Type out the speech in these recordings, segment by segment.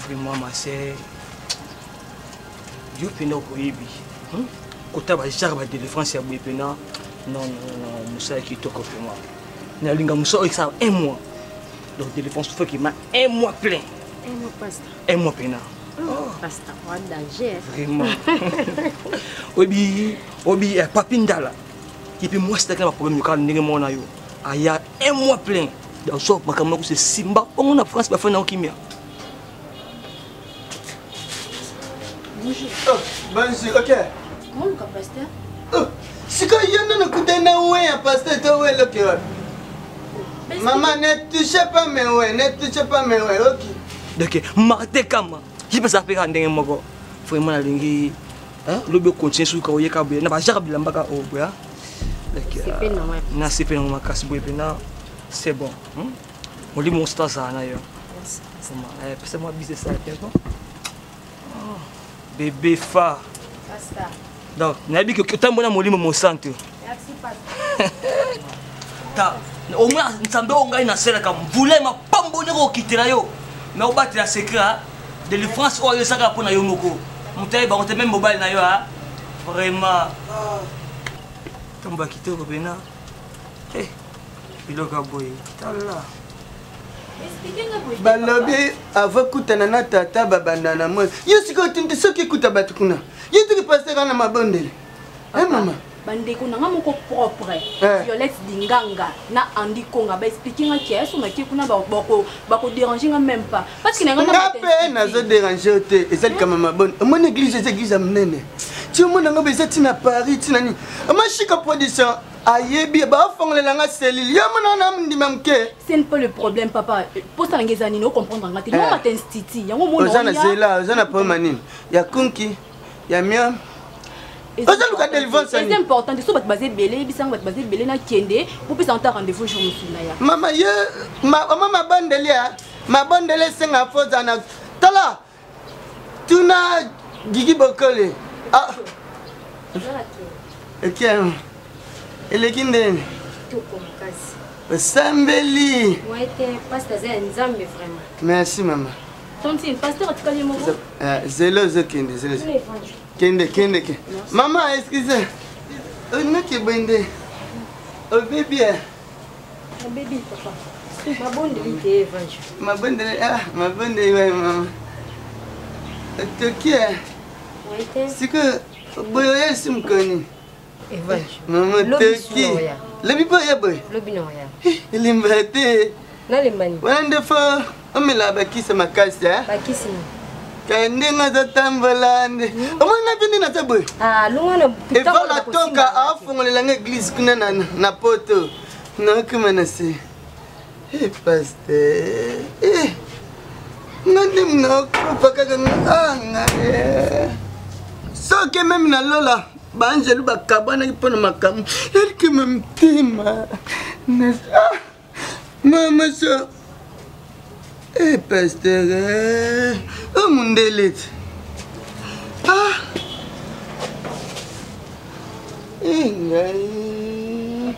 Vraiment ma sœur, yo mpena okoyebi hmm? kota bagenre badelivrance ya boye mpena non non non mosala kitoko vraiment nalinga mosala oyo esala un mois donc délivrance faut kima un mois plein un mois pasteur un mois pena oh. pasteur wa danger vraiment oyebi oyebi eh, papi ndala ye mpe mwasi taki na baproblème kaka ndenge moko na yo aya un mois plein donc so makambo moko sesimba bongo na france bafai nango kimia. Bonjour. Oh, bonjour, ok. Comment le pasteur? Oh, sikoyo yo nde nakutani na we ya pasteur to we eloki wapi? Maman, ne touchez pas mes ouais, ne touchez pas mes ouais, ok. Donc, Martin Kama, ye mpe azalaka mpe kaka ndenge moko. Vraiment nalingi lobi ocontinue soki oyeka boye na bajaka bilamba kaka oyo boye. Nasepeli nango makasi boye mpena c'est bon. Molimo mosusu azala na yo. Pesa mwa bise esala te bon. Bébé fa. Donc, nayebi ke otambola molimo mosantu. Ta, au moins nzambe oyo ngai nasalaka mvula ya mapamboli ekokitela yo me obatela secret délivrance oyo ezalaka mpo na yo moko moto ayeba yango te meme mobali na yo vraiment ntambo ya kitoko mpena biloko ya boye tala. Balobi avant kutana na tata babanda na moi yo sikoyo tinte soki ekuta bato kuna yo toki pasteur ana mabondeli e mama. Bandeko na nga moko propre eh. Violette Dinganga na Andy Konga ba expliquer nga ke so na ke kuna bako bako déranger nga même pas parce que na nga mpe nazo déranger yo te eza likama maboni omoni église eza église ya monene ti omona ngo eza ti na Paris ti na nini omashika production ayebi bafongolela nga selile yo mona na ndima moke. Ce n'est pas le problème papa, posa na nga eza nini ocomprendre nga te no mata institut yango mona oza na zela oza na problème nini ya kunki ya miam ozoluka délivrance eza important te so bato baza ebele yebisanga bato baza ebele nakende popesa nta rendez-vous jour mosusu na ya mama ye mama mabondeli ya mabondeli esenga fo ozala na tala tuna Gigi Bokole ah eke eleki ndeni osambeli. Merci mama. Zelo ozokende zelo kende kende ke mama excuse onoki boye nde obebi. Obebi papa. Mabondeli te Evange. Mabondeli ah mabondeli wapi mama. Toki. Sikoyo boye oya esi mokoni. Evange. Mama toki. Lobi mpo oya boye. Lobi na oya. Elemba te. Nalemba nini? Wana nde fo omela bakisi makasi. Bakisi nini? Kaya ndenge azotambola nde omoni nga mpe nde naza boye. Evala toka afongolela nga eglise kuna na poto nakoma na se e paster nga nde nakofa kaka nga soki meme na lola baangelu bakabwanaki mpo na makambo elikema motema. Mama so Eh pasteur eh. Oh mundele ti. Ah. Eh ngai.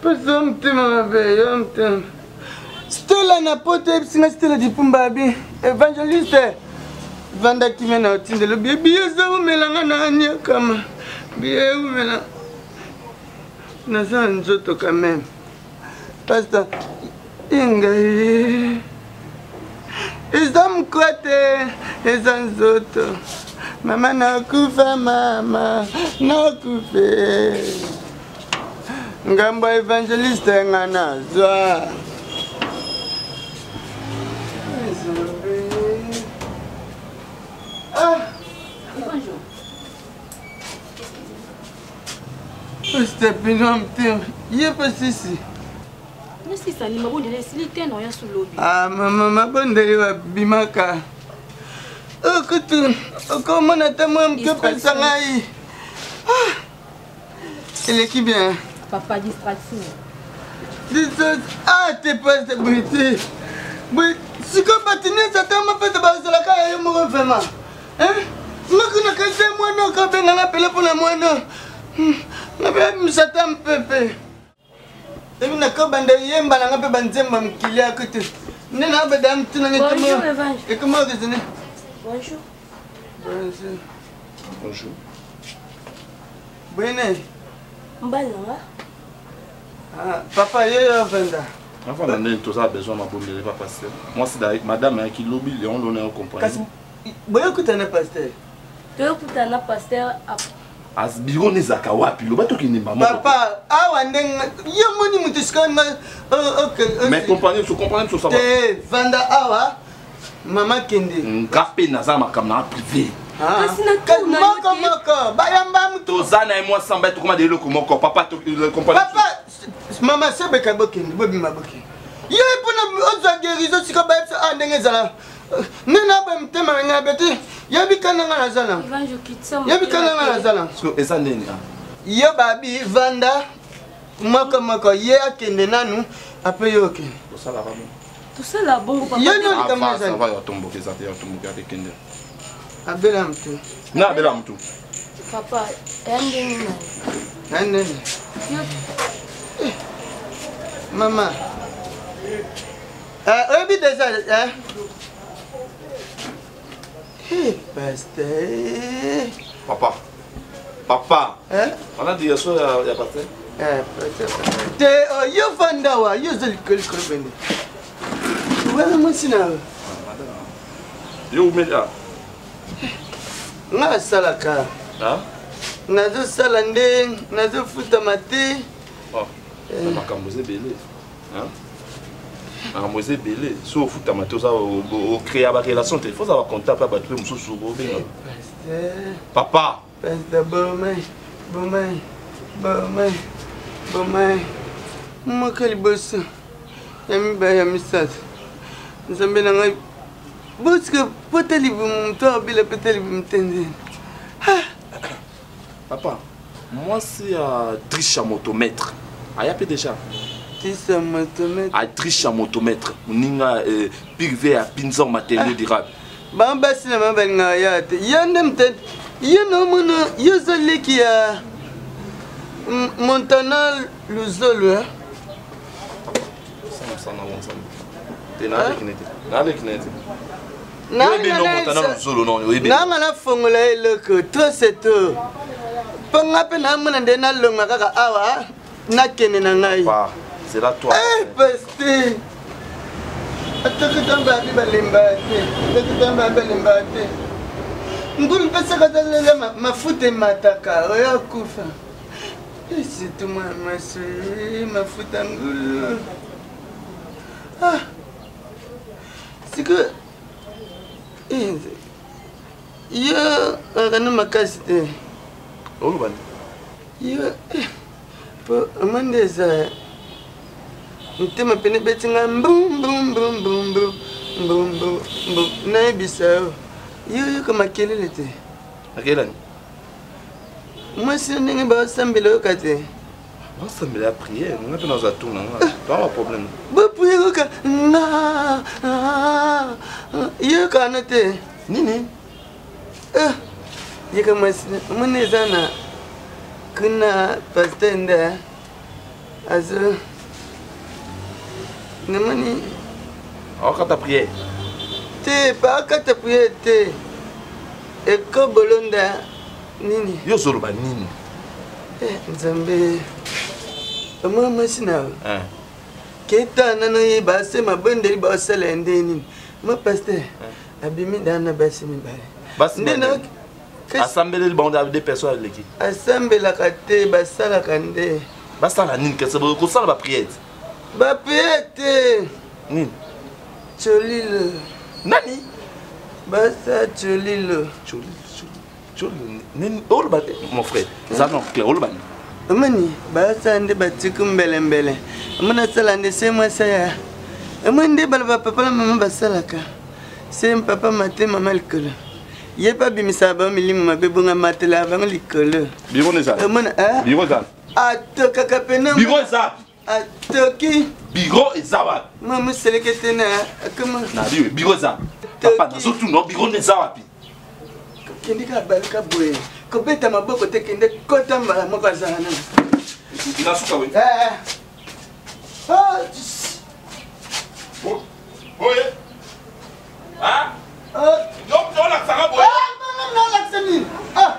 Pasteur motema mabe yo motema. Stella na poto eyebisi nga Stella Dipumba abi évangéliste vanda kimia na otindelo biye biye ezowumela nga na aniakama biye ewumela naza na nzoto quand même. Pasteur, ingai eza mokwa te eza nzoto mama nakufa mama nakufe ngambo ya evangeliste nga nazwa. Ah. Pasteur Pino motema ye mpe sisi. Nasisa ni mabondeli esili te na oya su lobi. Ah mama mabondeli babimaka. Oh kutu okomona ata mwa moke opesa ngai. Ah eleki bien. Papa distraction. Distraction ah te passe boye te. Boye sikoyo bato nyonso ata mapesa bazalaka ya yo moko vraiment. Hein? Nga kuna kasi mwana okabenga nga pele mpo na mwana. Nabimisa ata mpepe. Ebi nakobanda yemba na nga mpe banzemba mokili ya kutu. Nde nabada motuna nga ekoma okesene. Bonjour. Bonjour. Bonjour. Bwene. Mobali na nga. Ah, papa yo yo vanda. Afanda ndenge toza besoin mabondeli pa pasteur. Mwasi madame ayaki lobi leon lona yo comprendre. Kasi boyokutana na pasteur. Toyokutana na pasteur As bureau nezaka wapi loba tokende mama. Papa awa ndenge yo moni moto sikoyo nga oh, Mais compagnie so compagnie so ça va. Te vanda awa mama kende. Nga pe naza makambo na privé. Ah. Kasi na tuna yo moko moko bayamba moto. Toza na ye mwa samba tokoma de eloko moko papa to compagnie. Papa mama sebeka bokende bobima bokende. Yo mpona ozwa guérison sikoyo bayebisa ah ndenge ezala nde naboya motema na ngai bete yebi kanda ngai naza na yebi kanda ngai naza na eza nini ah? yo babi vanda moko moko ye akende nanu apres yo okende tosala bongo yo nde likambo ezali abela motu na abela motu papa ya ndenge na ndenge eh, mama Eh, oyebi deja eh? Hey, pasteur. Papa. Papa. Eh? Wana direction ya, ya pasteur. Eh, pasteur. Te, oh, yo fanda wa, yo zo likolo likolo bende. Wana mwasi na yo. Yo umeli ah. Nga asalaka. Ah? Nazosala nde, nazofutama te. Oh, eh. makambo eza ebele. Makambo eza ebele so ofutama te oza ocréa barelation te fo ozala bacontact mpe bato mpe mosusu obenga papa. Pasteur bomai bomai bomai bomai moko liboso ya mibale ya misato nzambe na ngai botika pota libumu moto abela pota libumu te nzeni. Papa, mwasi ya trisha motomètre aya mpe déjà. Trisha motomètre. Atrisha motomètre moninga euh, pire ya pinzor matériaux durable. Bango basi na bango balingaka ya te. Yo nde moto yo na omona yo oza leki ya Montana Luzolo. Eh? Te naleki nete. Naleki nete. Nanga nafongola ye eloko trop c'est trop mpo nga mpe namona nde nalonga kaka awa nakende na ngai paster atokotamba abi balemba te atokotamba abi balemba te ngulu mpesaka talela mafuta emataka oyo akufa surtout mwana mwasi mafuta ngulu ah. sikoyo eh, yo kaka na makasi te oloba yo eh, po amande eza motema pene ebeti ngai mbumbumbumbu mbumbu mbu nayebisa yo yo yoka makelele te makelele mwasi ndenge basambela yoka te Basambela ya prière, nga mpe naza tour na nga. Toa ba problème. Ba prière yoka nga yoka na te. Nini? Eh, yoka mwasi omoni eza na kuna pasteur nde azo namoni akata prière te pa akata prière te ekobolo nda nini yo ozoloba nini eh, nzambe omona mwasi na yo eh. keta nano ye base mabondeli basala ya nde nini ma paster eh. abimi daa na basi mibale nde asambeleli bango de personnes aleki asambelaka te basalaka nde basala nini kasi kosala bapriere bapriere te nini cholilo nani basa cholilo cholilo nini oloba te mon frère eza non clair oloba nini? Omoni basala nde batiku mbelembele. Omoni asala nde se mwasi aya. Omoni nde baloba papa na mama basalaka. Se papa mate mama likolo. Ye mpe abimisaka bango milimo mabe bongo amatelaka bango likolo. Biro eza. Omoni eh? Biro eza. Atokaka pena. Biro eza. Atoki. Biro eza wapi? Mwa moseleke te na akoma. Na biro biro eza. Papa nazotuna biro eza wapi? Kende kaka baluka boye. Kobeta maboko te kende kota mbala moko azala nana. Nasuka we. Eh. eh. Ah, Boye. Ah? Ah. Donc olakisaka boye. Ah, nalakisa nini? Ah.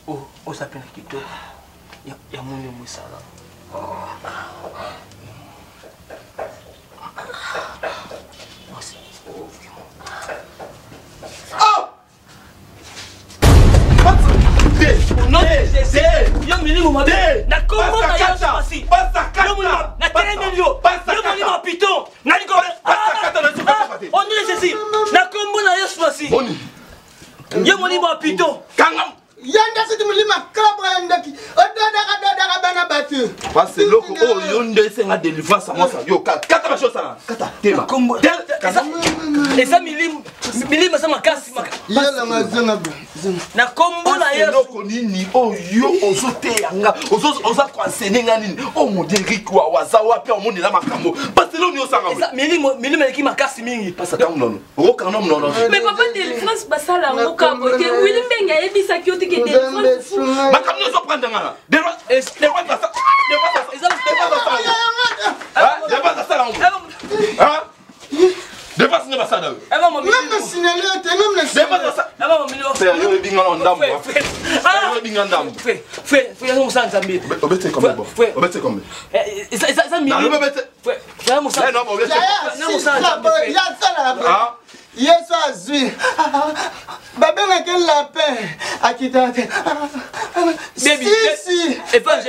Oh, oza pena kitoko. Ya moni mosala. Yo milimo mabe na kombo na Yesu Masi. Yo milimo na telemeli yo. Yo milimo ya piton. Na likolo. Au nom de Jésus. Na kombo na Yesu Masi. Yo molimo ya piton. Kanga. Yo nde soki molimo ya cobra ya ndoki ododaka dodaka bana bato. Parce eloko oyo yo nde esenga délivrance yango sa yo kata bashi osala kata tema. Eza milimo milimo eza makasi na kombo na Yesu. Eloko nini oyo ozoteya nga oza koenseigne nga nini o mon dieu Eric wawa aza wapi omonela makambo parce eloko nini osanga milimo milimo eleki makasi mingi. Pasa ntango nono okokanga nono. Mais papa délivrance basala yango kaka boye te. Willy Mbenge ayebisaki yo te ke délivrance fu. Makambo nyonso oprendre nga na délivrance asala yango. Dépasse ne basala yo. Même na signalé yo te, même na signalé. Yo ebinga na ndambo. Yo ebinga ndambo. Frère, frère, frère, mosala Nzambe. Obete combien bon? Obete combien? Eza milimo. Na obete. Frère, frère mosala. Non, obete. Na mosala Nzambe. Ya sala. Yesu azwi babengaki lapin akitaka te. Sisi sika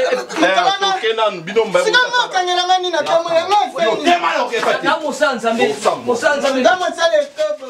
mokangelanga nini na kamwe yango mosala Nzambe. Mosala Nzambe. Nga mosala ekobo.